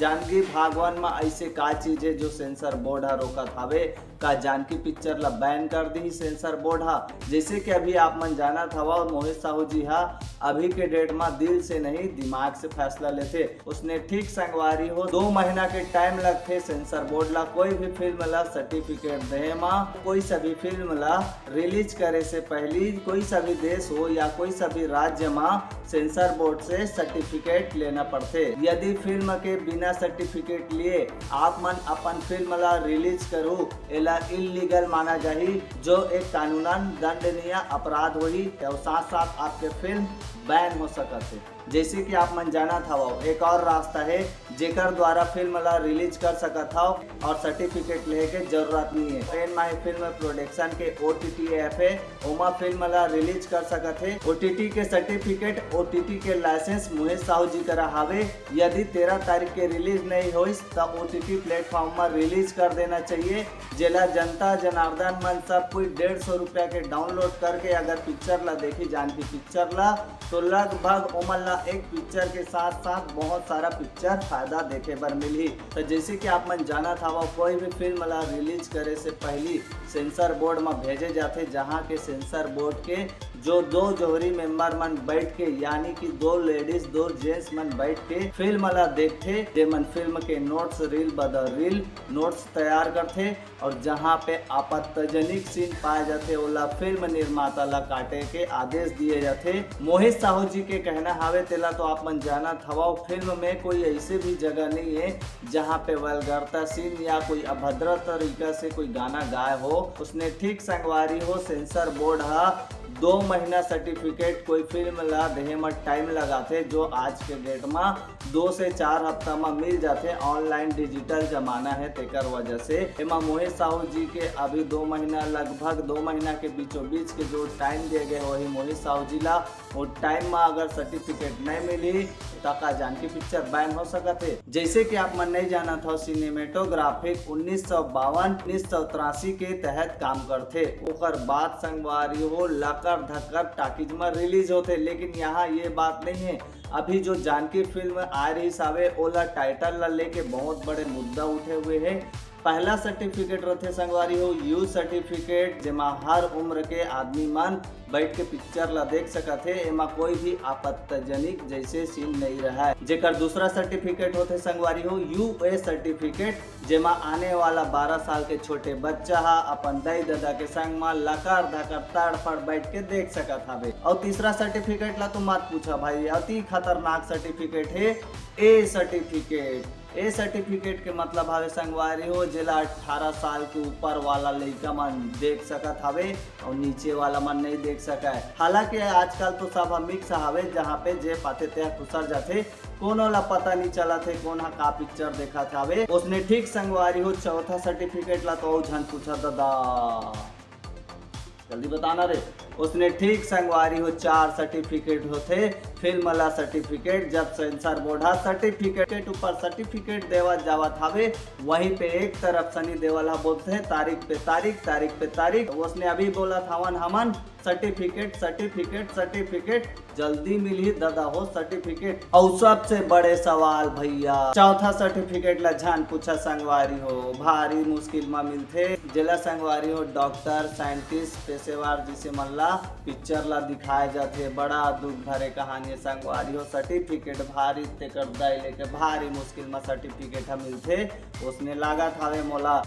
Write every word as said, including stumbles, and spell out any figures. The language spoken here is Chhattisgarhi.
जानकी भाग वन म ऐसे का चीज हे जो सेंसर बोर्ड ह रोकत हावे? का जानकी पिक्चर ला बैन कर दी सेंसर बोर्ड ह? जैसे कि अभी आप मन जानत हवा, मोहित साहू जी ह अभी के डेट म दिल से नहीं, दिमाग से फैसला लेथे। उसने ठीक संगवारी हो, दो महीना के टाइम लगथे सेंसर बोर्ड ला कोई भी फिल्म ला सर्टिफिकेट देहे म। कोई सा भी फिल्म ला रिलीज करे से पहली कोई सा भी देश हो या कोई सा भी राज्य म सेंसर बोर्ड से सर्टिफिकेट लेना पड़थे। यदि फिल्म के बिना सर्टिफिकेट लिए आप मन अपन फिल्म ला रिलीज करू, एला इलीगल माना जाही, जो एक कानूनन दंडनीय अपराध होही और साथ साथ आपके फिल्म बैन हो सकत हे। जैसे कि आप मन जानत हवव, एक और रास्ता हे जेकर द्वारा फिल्म ला रिलीज कर सकत हव और सर्टिफिकेट लेहे के जरूरत नहीं है। एन माही फिल्म प्रोडक्शन के ओटीटी ऐप है, ओमा फिल्म ला रिलीज कर सकत हे। ओटीटी के सर्टिफिकेट, ओटीटी के लाइसेंस मोहित साहू जी करा हावे। यदि तेरह तारीख के रिलीज नहीं होइस त ओटीटी प्लेटफॉर्म म रिलीज कर देना चाहिए, जेला जनता जनार्दन मन सब कोई डेढ़ सौ रुपया के डाउनलोड करके अगर पिक्चर ला देखी जानकी पिक्चर ला, तो लगभग ओमन ला एक पिक्चर के साथ साथ बहुत सारा पिक्चर फायदा देखे बर मिलही। तो जैसे कि आप मन जानत हवा, कोई भी फिल्म ला रिलीज करे से पहली सेंसर बोर्ड म भेजे जाथे, जहां के सेंसर बोर्ड के जो दो जोहरी मेंबर मन बैठ के, यानी कि दो लेडीज दो जेंट्स मन बैठ के फिल्म ला देखथे, जेमन फिल्म के नोट्स, रील बद रील नोट्स तैयार करथे और जहां पे आपत्तिजनक सीन पाए जाथे, ओला फिल्म निर्माता ला काटे के आदेश दिए जाथे। मोहित साहू जी के कहना हावे, तेला तो आप मन जानत हवा, फिल्म में कोई ऐसे भी जगह नहीं है जहां पे वल्गरता सीन या कोई अभद्र तरीका से कोई गाना गाए हो। उसने ठीक संगवारी हो, सेंसर बोर्ड ह दो महीना सर्टिफिकेट कोई फिल्म ला देहे म टाइम लगाथे, जो आज के डेट म दो से चार हफ्ता म मिल जाथे। ऑनलाइन डिजिटल जमाना है, तेकर वजह से एमा मोहित साहू जी के अभी दो महीना, लगभग दो महीना के बीचों बीच के जो टाइम दिए गए, वही मोहित साहू जी ला वो टाइम म अगर सर्टिफिकेट नहीं मिली, त का जानकी पिक्चर बैन हो सकत है? जैसे कि आप मन नहीं जानत हो, सिनेमेटोग्राफिक उन्नीस सौ बावन उन्नीस सौ तिरासी के तहत काम करथे। ओकर बाद संगवारी हो लकर धकर टाकीज म रिलीज होथे, लेकिन यहाँ ये बात नहीं है। अभी जो जानकी फिल्म आ रही सावे, ओला टाइटल ला लेके बहुत बड़े मुद्दा उठे हुए है। पहला सर्टिफिकेट रथे संगवारी हो यू सर्टिफिकेट, जेमा हर उम्र के आदमी मन बैठ के पिक्चर ला देख सकत हे। एमा कोई भी आपत्तिजनक जैसे सीन नहीं रहा है। जेकर दूसरा सर्टिफिकेट होथे संगवारी हो यू ए सर्टिफिकेट, जेमा आने वाला बारह साल के छोटे बच्चा हा अपन दाई ददा के संग मा लकर धकर तड़फड़ बैठ के देख सकत हवे। और तीसरा सर्टिफिकेट ला तो मत पूछा भाई, अति खतरनाक सर्टिफिकेट हे ए सर्टिफिकेट। ए सर्टिफिकेट के मतलब हवे संगवारी हो, जेला अठारह साल के ऊपर वाला लइका मन देख सकत हवे और नीचे वाला मन नहीं देख सकय। हालांकि आजकल तो सब ह मिक्स हवे, जहाँ पे जे पाथे ते ह खुसर जाथे, कोनो ला पता नहीं चलत हे कोन ह का पिक्चर देखत हवे। उसने ठीक संगवारी हो चौथा सर्टिफिकेट ला तो अउ झन पूछा ददा। जल्दी बताना रे। उसने ठीक संगवारी हो चार सर्टिफिकेट होथे। फिल्म ला सर्टिफिकेट, जब सेंसर बोर्ड हा सर्टिफिकेट ऊपर सर्टिफिकेट देवत जावत हवे, वहीं पे एक तरफ सनी देवल हा बोलथे तारीख पे तारीख, तारीख पे तारीख। उसने अभी बोलत हवन हमन सर्टिफिकेट, सर्टिफिकेट, सर्टिफिकेट, जल्दी मिलही ददा हो सर्टिफिकेट। अउ सबसे बड़े सवाल भैया, चौथा सर्टिफिकेट ला झन पूछा संगवारी हो, भारी मुश्किल म मिलथे। जेला संगवारी हो डॉक्टर, साइंटिस्ट, पेशेवर जिसे मन ला पिक्चर ला दिखाए जाथे। बड़ा दुख भरे कहानी हे संगवारी हो। सर्टिफिकेट भारी तेकर दाई लेके भारी मुश्किल म सर्टिफिकेट ह मिलथे। उसने लागत हवे मोला